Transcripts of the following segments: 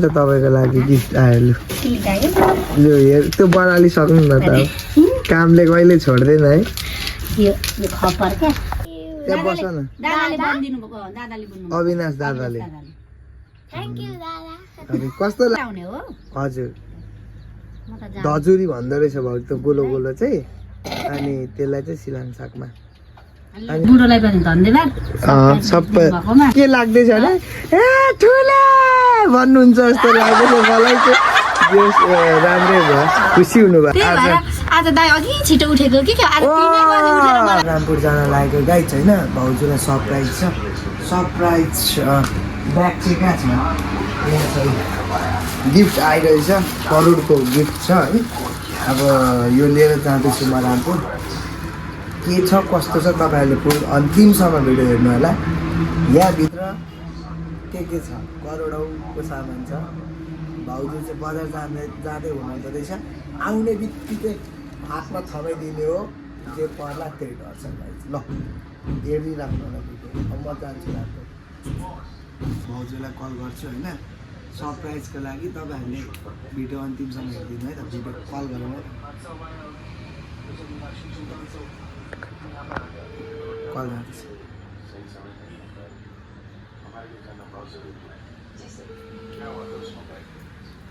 त तपाईँको लागि गिफ्ट आयो लु यो हेर त्यो बनाली सक्नु न त कामले कहिले छोड्दैन है त्यहाँ बस न अविनाश दादाले कस्तो हजुर धजुरी भन्दो रहेछ भाउ त्यो गोलो गोलो चाहिँ अनि त्यसलाई चाहिँ सिलान सागमा बुढोलाई पनि धन्यवाद सबै के लाग्दैछ भने ए ठुला भन्नुहुन्छ जस्तो लाग्दैछ मलाई चाहिँ राम्रै भयो खुसी हुनुभयो आज दाइ अघि छिटो उठेको कि आज 3 बजे उठेर मलाई रामपुर जान लागेको गाइड छ होइन भाउजूलाई सरप्राइज छ सरप्राइज ब्याग चाहिँ कहाँ छ गिफ्ट आइरहेछ करोडको गिफ्ट छ है अब यो लिएर जाँदैछु म रामपुर के छ कस्तो छ तपाईँहरूले पुरा अन्तिमसम्म भिडियो हेर्नु होला यहाँभित्र के छ करोडौँको सामान छ भाउजू चाहिँ बजार जाँदै हुनुहुँदो रहेछ आउने बित्तिकै हातमा थमाइदिने हो जे पर्ला त्यही गर्छ ल हेरिराख्नु होला भिडियो अब म जान्छु रामपुर भाउजूलाई कल गर्छु होइन सरप्राइजको लागि तपाईँहरूले भिडियो अन्तिमसम्म हेरिदिनु है त भिडियो कल गरौँ है कल गर्दैछ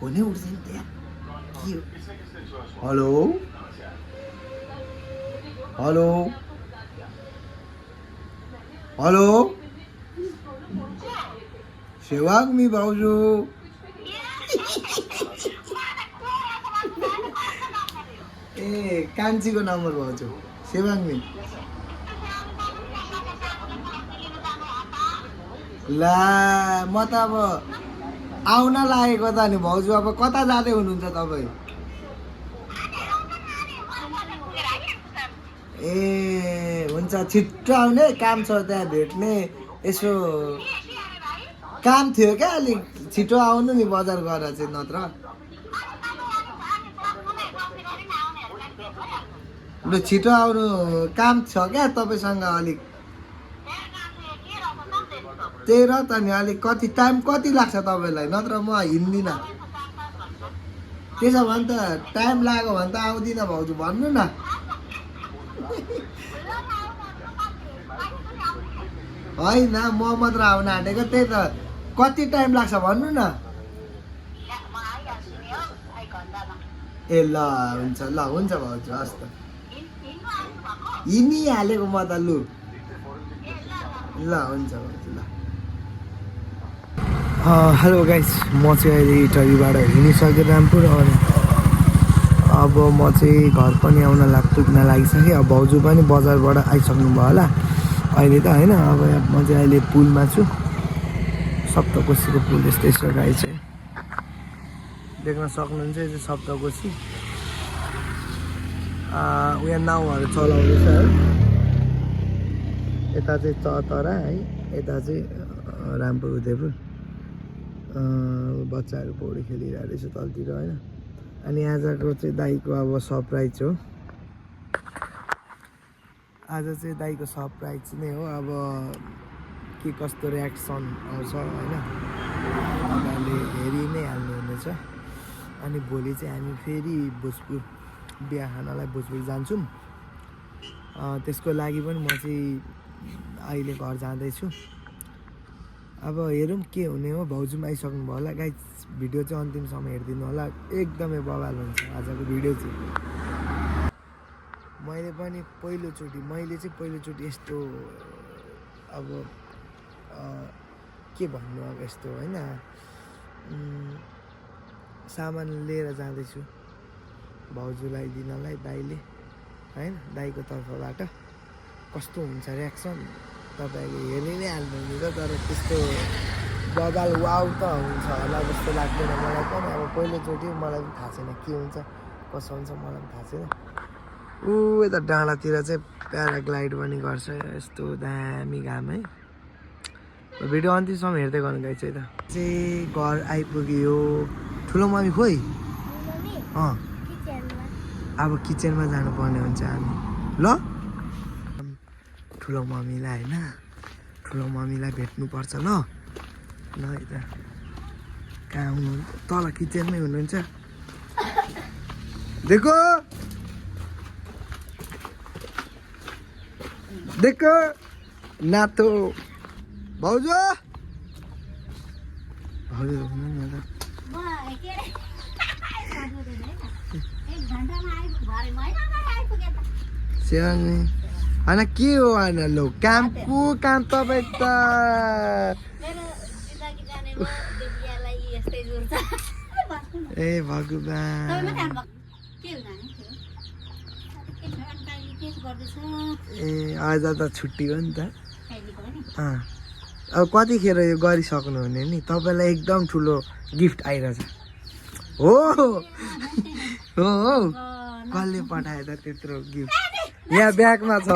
फोनै उठ्दैन त्यहाँ के हो हेलो हेलो हेलो सेवाग्मी भाउजू ए कान्छीको नम्बर भाउजू सेवाग्मी ला म त अब आउन लागेको त नि भाउजू अब कता जाँदै हुनुहुन्छ तपाईँ ए हुन्छ छिट्टो आउने काम छ त्यहाँ भेट्ने यसो काम थियो क्या अलिक छिटो आउनु नि बजार गएर चाहिँ नत्र लु छिटो आउनु काम छ क्या तपाईँसँग अलिक त्यही र त नि अलिक कति टाइम कति लाग्छ तपाईँलाई नत्र म हिँड्दिनँ त्यसो भने त टाइम लाग्यो भने त आउँदिनँ भाउजू भन्नु न होइन म मात्र आउन आँटेको त्यही त कति टाइम लाग्छ भन्नु न ए ल हुन्छ भाउजू हस् त हिँडिहालेको म त लु ल हुन्छ भाउजू ल हेलो गाइस म चाहिँ अहिले इटरीबाट हिँडिसकेँ रामपुर अनि अब म चाहिँ घर पनि आउन पुग्न लागिसकेँ अब भाउजू पनि बजारबाट आइसक्नु भयो होला अहिले त होइन अब म चाहिँ अहिले पुलमा छु सप्तकोशीको पुल यस्तै छ गाई चाहिँ देख्न सक्नुहुन्छ यो चाहिँ सप्तकोशी उयो नाउँहरू चलाउँदैछ है यता चाहिँ चतरा है यता चाहिँ रामपुर उदयपुर बच्चाहरू पौडी खेलिरहेको रहेछ तलतिर होइन अनि आजको चाहिँ दाइको अब सरप्राइज हो आज चाहिँ दाइको सरप्राइज नै हो अब के कस्तो रियाक्सन आउँछ होइन तपाईँहरूले हेरि नै हाल्नुहुनेछ अनि भोलि चाहिँ हामी फेरि भोजपुर बिहा खानालाई भोजपुर जान्छौँ त्यसको लागि पनि म चाहिँ अहिले घर जाँदैछु अब हेरौँ के हुने हो भाउजू पनि आइसक्नु भयो होला गाइस भिडियो चाहिँ अन्तिमसम्म हेरिदिनु होला एकदमै बवाल हुन्छ आजको भिडियो चाहिँ मैले चाहिँ पहिलोचोटि यस्तो अब के भन्नु अब यस्तो होइन सामान लिएर जाँदैछु भाउजूलाई दिनलाई दाइले होइन दाइको तर्फबाट कस्तो हुन्छ रियाक्सन तपाईँहरूले हेरि नै हाल्नुहुन्छ तर त्यस्तो बबाल वाउ त हुन्छ होला जस्तो लाग्दैन मलाई पनि अब पहिलोचोटि मलाई पनि थाहा छैन के हुन्छ कसो हुन्छ मलाई पनि थाहा छैन यता डाँडातिर चाहिँ प्याराग्लाइड पनि गर्छ यस्तो दामी घाम है भिडियो अन्तिमसम्म हेर्दै गर्नु गाइस है त चाहिँ घर आइपुग्यो ठुलो मम्मी खोइ अब किचनमा जानुपर्ने हुन्छ हामी ल ठुलो मम्मीलाई होइन ठुलो मम्मीलाई भेट्नुपर्छ ल है त कहाँ हुनुहुन्छ तल किचनमै हुनुहुन्छ देखो देखो नातो भाउजू भाउजू हुनुहुन्छ स्याहार्ने होइन के हो होइन लो काम पो काम तपाईँ त ए भगवान् ए आज त छुट्टी हो नि त अब कतिखेर यो गरिसक्नु हुने नि तपाईँलाई एकदम ठुलो गिफ्ट आइरहेछ हो हो हो कसले पठायो त त्यत्रो गिफ्ट यहाँ ब्यागमा छ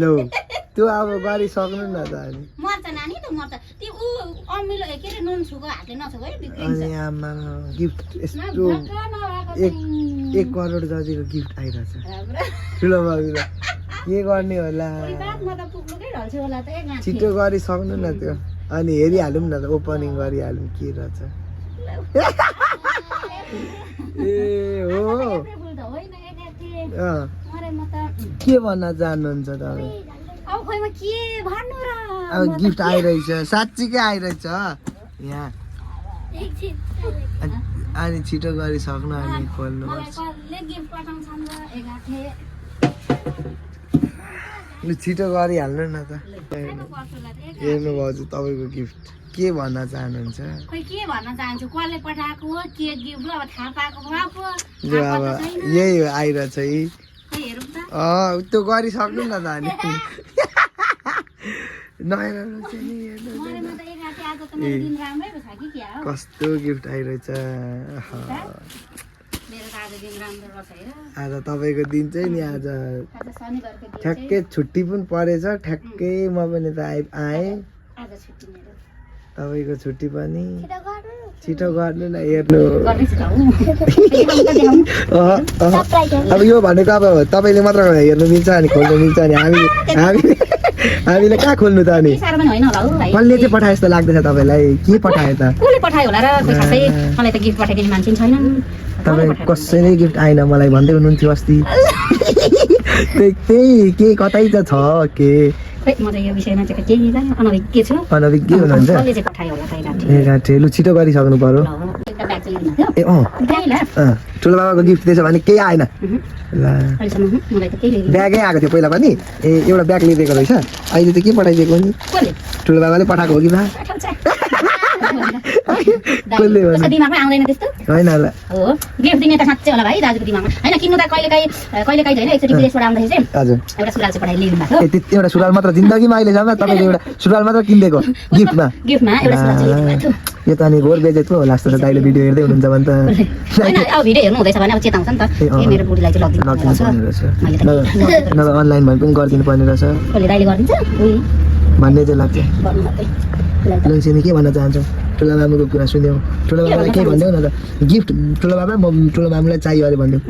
लो त्यो अब गरिसक्नु न त अनि आमा गिफ्ट यस्तो 1 करोड जतिको गिफ्ट आइरहेछ ठुलो बाबुलाई के गर्ने होला छिटो गरिसक्नु न त्यो अनि हेरिहालौँ न त ओपनिङ गरिहालौँ के रहेछ ए हो के भन्न चाहनुहुन्छ तपाईँ अब गिफ्ट आइरहेछ साँच्चीकै आइरहेछ यहाँ अनि छिटो गरिसक्नु अनि खोल्नुपर्छ छिटो गरिहाल्नु न त हेर्नु भाउजू तपाईँको गिफ्ट के भन्न चाहनुहुन्छ जो अब यही हो आइरहेछ है त्यो गरिसक्नु न त अनि कस्तो गिफ्ट आइरहेछ आज तपाईँको दिन चाहिँ नि आज ठ्याक्कै छुट्टी पनि परेछ ठ्याक्कै म पनि त आएँ तपाईँको छुट्टी पनि छिटो गर्नु न हेर्नु अब यो भनेको अब तपाईँले मात्र हेर्नु मिल्छ अनि खोल्नु मिल्छ अनि हामीले कहाँ खोल्नु त अनि कसले चाहिँ पठायो जस्तो लाग्दैछ तपाईँलाई के पठायो त तपाईँ कसैले गिफ्ट आएन मलाई भन्दै हुनुहुन्थ्यो अस्ति त्यही के कतै त छ के अनभिज्ञ हुनुहुन्छ ए लु छिटो गरिसक्नु पर्यो ए ठुलो बाबाको गिफ्ट दिएछ भने केही आएन ल ब्यागै आएको थियो पहिला पनि ए एउटा ब्याग लिइदिएको रहेछ अहिले त के पठाइदिएको नि ठुलो बाबाले पठाएको हो कि बा होइन एउटा सुरुवाल मात्र जिन्दगीमा अहिलेसम्म तपाईँले एउटा सुरुवाल मात्र किनिदिएको गिफ्टमा यो त अनि घोर बेजेको होला जस्तो छ दाइले भिडियो हेर्दै हुनुहुन्छ भने त नभए अनलाइन भने पनि गरिदिनु पर्ने रहेछ भन्ने चाहिँ लाग्छ लङ्सिनी के भन्न चाहन्छौ ठुला मामुको कुरा सुन्यौ ठुला मामुलाई केही भनिदेऊ न त गिफ्ट ठुलो बाबा म ठुलो मामुलाई चाहियो अरे भनिदेऊ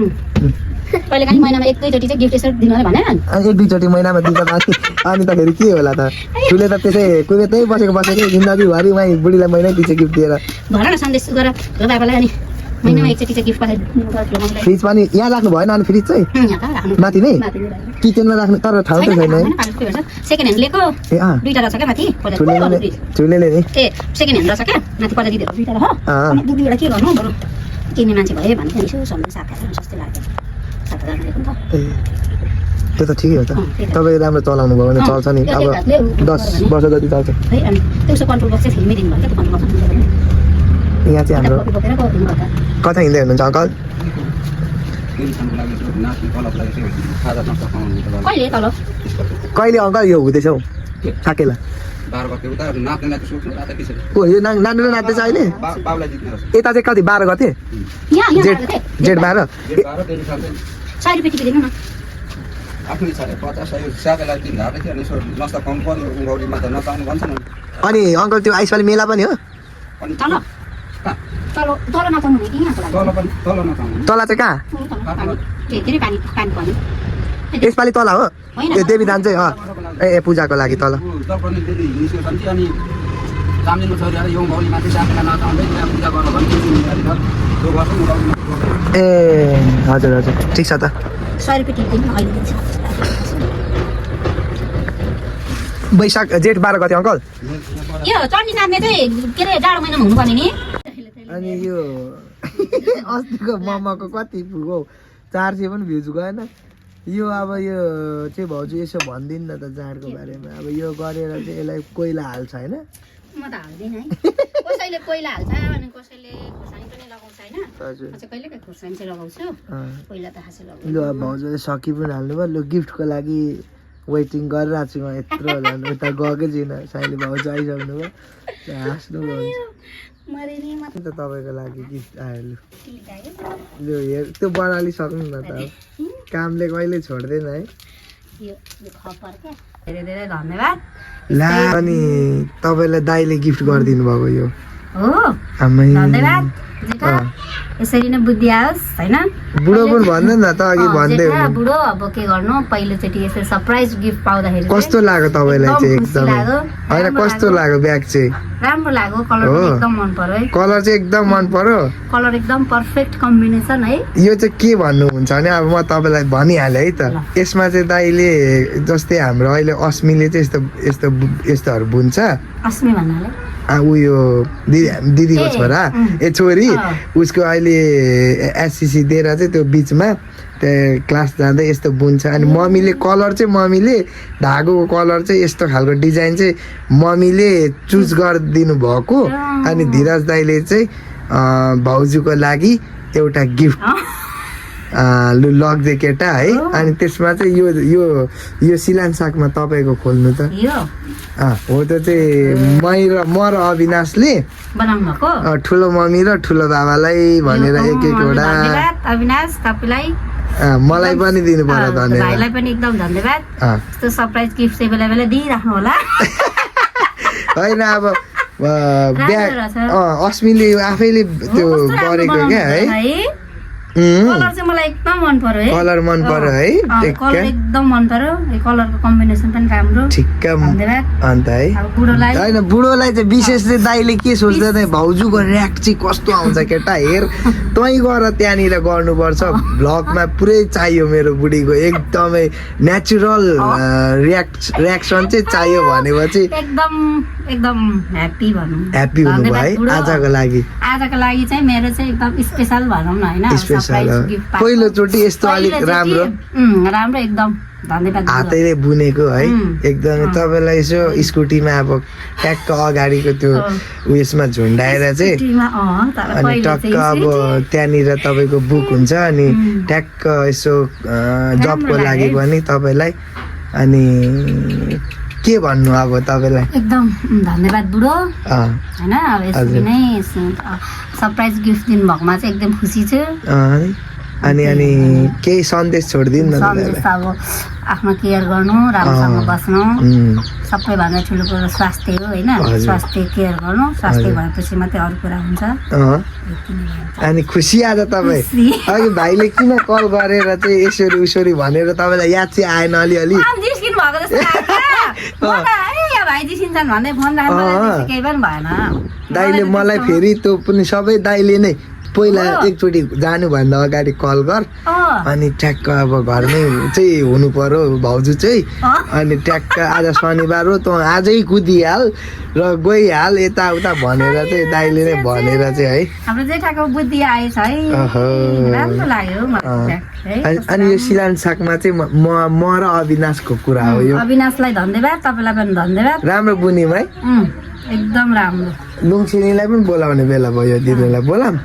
एक दुईचोटि महिनामा दिन्छ अनि त फेरि के होला त ठुले त त्यसै कुनै त्यही बसेको जिन्दगीभरि उहाँ बुढीलाई महिनै पछि गिफ्ट दिएर फ्रिज पनि यहाँ राख्नु भएन अनि फ्रिज चाहिँ माथि नै किचनमा राख्नु तर ठाउँ त छैन ठुलेले त्यो त ठिकै हो त तपाईँ राम्रो चलाउनु भयो भने चल्छ नि अब 10 वर्ष जति चल्छ यहाँ चाहिँ हाम्रो कता हिँड्दै हुनुहुन्छ अङ्कल कहिले अङ्कल यो हुँदैछ हौ साकेला यो नानीले नाच्दैछ अहिले यता चाहिँ कति 12 गते जेठ 12 अनि अङ्कल त्यो आइसपालि मेला पनि हो तल चाहिँ कहाँ यसपालि तल हो होइन। ए देवीदान चाहिँ ए पूजाको लागि तल ए हजुर हजुर ठिक छ त 100 रुपियाँ टिप्दिनु अहिले दिन्छ वैशाख जेठ 12 गते अङ्कल यो चट्नी सार्ने चाहिँ के अरे जाडो महिनामा हुनुपर्ने नि अनि यो अस्तिको मोमोको कति पुग्यो 400 पनि भ्युज गएन यो अब यो चाहिँ भाउजू यसो भनिदिनु न त जाँडको बारेमा अब यो गरेर चाहिँ यसलाई कोइला हाल्छ होइन म त हाल्दिनँ है कसैले कोइला हाल्छ अनि कसैले खुर्सानी पनि लगाउँछ होइन हजुर म चाहिँ कहिलेकाहीँ खुर्सानी चाहिँ लगाउँछु कोइला त खासै लगाउँछु लु अब भाउजूले सकि पनि हाल्नुभयो लु गिफ्टको लागि वेटिङ गरिरहेको छु म यत्रो झन् उता गएकै छुइनँ साइली भाउजू आइसक्नु भयो हाँस्नु भयो त तपाईँको लागि गिफ्ट आयो लु हेर त्यो बनाइसक्नु न त अब कामले कहिले छोड्दैन है धेरै धेरै धन्यवाद ला अनि तपाईँलाई दाइले गिफ्ट गरिदिनु भएको यो हो आमै धन्यवाद जेठा यसरी नै बुद्धि आओस् होइन बुढो पनि भन्दैन न त अघि भन्दै जेठा बुढो अब के गर्नु पहिलोचोटि यसरी सरप्राइज गिफ्ट पाउँदाखेरि कस्तो लाग्यो तपाईँलाई चाहिँ एकदमै होइन कस्तो लाग्यो ब्याग चाहिँ राम्रो लाग्यो कलर एकदम मन पर्यो है कलर चाहिँ एकदम मन पर्यो कलर एकदम पर्फेक्ट कम्बिनेसन है यो चाहिँ के भन्नुहुन्छ भने अब म तपाईँलाई भनिहालेँ है त यसमा चाहिँ दाइले जस्तै हाम्रो अहिले अस्मीले चाहिँ यस्तो यस्तोहरू बुन्छ अस्मी भन्नाले उयो दिदीको छोरा ए छोरी उसको अहिले एससिसी दिएर चाहिँ त्यो बिचमा त्यो क्लास जाँदै यस्तो बुन्छ अनि मम्मीले कलर चाहिँ मम्मीले धागोको कलर चाहिँ यस्तो खालको डिजाइन चाहिँ मम्मीले चुज गरिदिनु भएको अनि धीरज दाइले चाहिँ भाउजूको लागि एउटा गिफ्ट लु लग्दे केटा है अनि त्यसमा चाहिँ यो सिलान सागमा तपाईँको खोल्नु त हो त चाहिँ म र अविनाशले बनाउनु भएको ठुलो मम्मी र ठुलो बाबालाई भनेर एक एकवटा अविनाश तपाईँलाई मलाई पनि दिनु पर्यो धन्यवाद भाइलाई पनि एकदम धन्यवाद यस्तो सरप्राइज गिफ्ट चाहिँ बेला बेला दिइराख्नु होला होइन अब ब्याग अस्मिले आफैले त्यो गरेको क्या है कलर चाहिँ मलाई एकदम मन पर्यो है कलर मन पर्यो है कलर एकदम मन पर्यो यो कलरको कम्बिनेसन पनि राम्रो ठिक्क धन्यवाद अन्त है होइन बुढोलाई चाहिँ विशेष चाहिँ दाइले के सोच्दैन भाउजूको र्याक्ट चाहिँ कस्तो आउँछ केटा हेर तै गएर त्यहाँनिर गर्नुपर्छ भ्लगमा पुरै चाहियो मेरो बुढीको एकदमै नेचुरल रियाक्सन चाहिँ चाहियो भनेपछि एकदम ह्याप्पी भनौँ ह्याप्पी हुनु भयो है आजको लागि चाहिँ मेरो चाहिँ एकदम स्पेशल भनौँ न होइन पहिलोचोटि यस्तो अलिक राम्रो एकदम धन्यवाद हातैले बुनेको है एकदमै तपाईँलाई यसो स्कुटीमा अब ट्याक्क अगाडिको त्यो उयसमा झुन्डाएर चाहिँ अनि टक्क अब त्यहाँनिर तपाईँको बुक हुन्छ अनि ट्याक्क यसो जबको लागि पनि तपाईँलाई अनि के भन्नु अब तपाईँलाई एकदम धन्यवाद बुढो होइन अब यसरी नै सरप्राइज गिफ्ट दिनुभएकोमा चाहिँ एकदम खुसी छु अनि केही सन्देश छोडिदिनु न सन्देश अब आफ्नो केयर गर्नु राम्रोसँग बस्नु सबैभन्दा ठुलो कुरो स्वास्थ्य हो होइन स्वास्थ्य केयर गर्नु स्वास्थ्य भएपछि मात्रै अरू कुरा हुन्छ अनि खुसी आज तपाईँ अघि भाइले किन कल गरेर चाहिँ यसरी उसरी भनेर तपाईँलाई याद चाहिँ आएन अलिअलि दाइले मलाई फेरि त्यो पनि सबै दाइले नै पहिला एकचोटि जानुभन्दा अगाडि कल गर अनि ट्याक्क अब घरमै चाहिँ हुनु पर्यो भाउजू चाहिँ अनि ट्याक्क आज शनिबार हो त आजै कुदिहाल र गइहाल यताउता भनेर चाहिँ दाइले नै भनेर चाहिँ है हाम्रो जेठाको बुद्धि आएछ है राम्रो लाग्यो अनि यो सिलान सागमा चाहिँ म र अविनाशको कुरा हो यो अविनाशलाई धन्यवाद तपाईँलाई पनि धन्यवाद राम्रो बुनिम है एकदम राम्रो लुङसिनीलाई पनि बोलाउने बेला भयो दिदीलाई बोलाम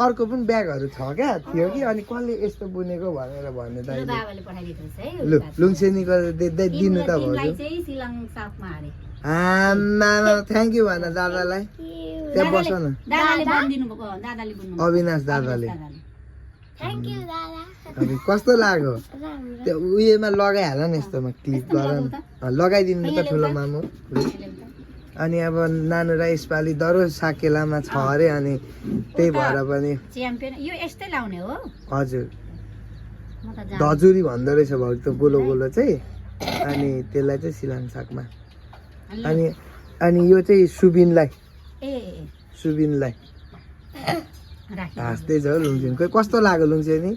अर्को पनि ब्यागहरू छ क्या थियो कि अनि कसले यस्तो बुनेको भनेर भन्ने दाइले लु लुङसिनीको दिनु त भाउजू थ्याङ्क यू भन दादालाई त्यहाँ बस न अविनाश दादाले अनि कस्तो लाग्यो त्यो उयोमा लगाइहाल न यस्तोमा क्लिक गर लगाइदिनु त ठुलो मामु अनि अब नानु र यसपालि दरो साकेलामा छ अरे अनि त्यही भएर पनि यो यस्तै लाउने हो हजुर धजुरी भन्दो रहेछ भाउजू त्यो गोलो गोलो चाहिँ अनि त्यसलाई चाहिँ सिलाङ सागमा अनि अनि यो चाहिँ सुबिनलाई हाँस्दै छ लुङसेन खोइ कस्तो लाग्यो लुङसेनी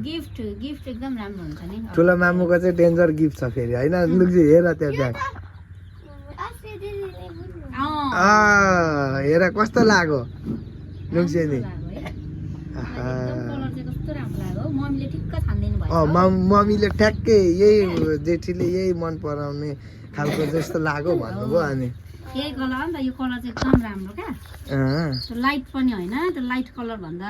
गिफ्ट एकदम राम्रो हुन्छ नि ठुलो मामुको चाहिँ डेन्जर गिफ्ट छ फेरि होइन लुङसे हेर त्यो ब्याग हेर कस्तो लाग्यो लुङसेनी मम्मीले ठ्याक्कै यही जेठीले यही मन पराउने खालको जस्तो लाग्यो भन्नुभयो अनि यही कलर हो नि त यो कलर चाहिँ एकदम राम्रो क्या लाइट पनि होइन त्यो लाइट कलर भन्दा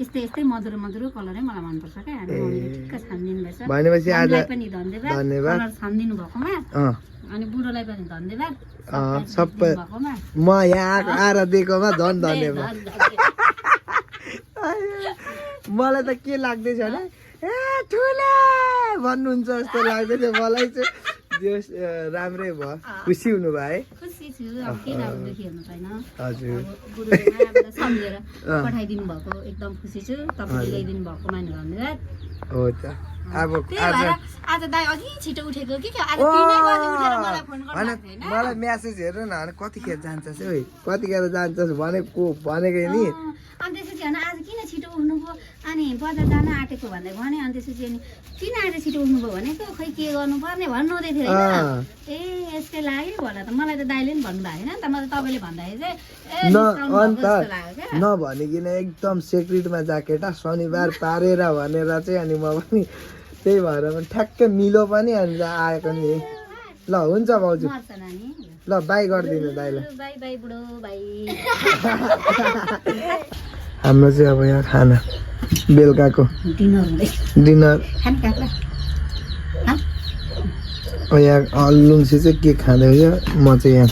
यस्तै मधुरो मधुरो कलरै मलाई मनपर्छ क्या मम्मीले ठिक्क छानिदिनु भएछ भनेपछि आज पनि धन्यवाद कलर छानिदिनु भएकोमा अनि बुढोलाई पनि धन्यवाद सबै म यहाँ आएर दिएकोमा झन् धन्यवाद मलाई त के लाग्दैछ भने ए ठुले भन्नुहुन्छ जस्तो लाग्दैछ मलाई चाहिँ राम्रै भयो खुसी हुनु भयो है खुसी छु अब के राम्रो दुखी हुनु छैन हजुर सम्झेर पठाइदिनु भएको एकदम खुसी छु तपाईँले ल्याइदिनु भएको मान्नु धन्यवाद हो त अब आज दाइ अघि छिटो उठेको कि आज 3 बजे उठेर मलाई फोन गर्नु हैन मलाई मेसेज हेर्नु न कतिखेर जान्छस् है कतिखेर जान्छस् भनेको भनेकै नि अनि त्यसपछि होइन आज किन छिटो उठ्नुभयो अनि बजार जान आँटेको भन्दै भने अनि त्यसपछि अनि किन आज छिटो उठ्नुभयो भनेको खै के गर्नुपर्ने भन्नुहुँदै थियो होइन ए यसकै लागि होला त मलाई त दाइले नि भन्नुभयो होइन त मलाई तपाईँले भन्दाखेरि चाहिँ नभनिकन एकदम सेक्रेटमा जा केटा शनिबार पारेर भनेर चाहिँ अनि म पनि त्यही भएर पनि ठ्याक्कै मिलो पनि अनि आएको नि ल हुन्छ भाउजू ल बाई गरिदिनु दाइलाई बाई बाई बुढो बाई हाम्रो चाहिँ अब यहाँ खाना बेलुकाको डिनर यहाँ लुङसी चाहिँ के खाँदैछ म चाहिँ यहाँ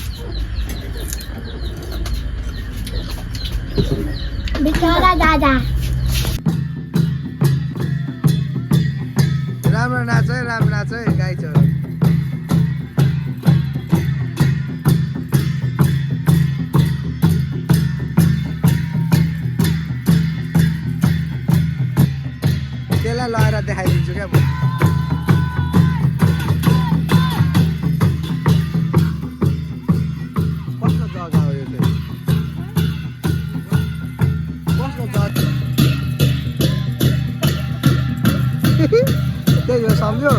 राम्रो नाच है गाई छ त्यसलाई लगाएर देखाइदिन्छु क्या कस्तो जग्गा हो यो चाहिँ कस्तो जग्गा त्यही हो सम्झ्यो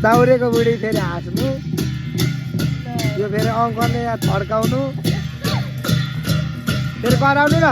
दाउरेको बुढी फेरि हाँस्नु यो फेरि अङ्कलले यहाँ थड्काउनु फेरि कराउनु न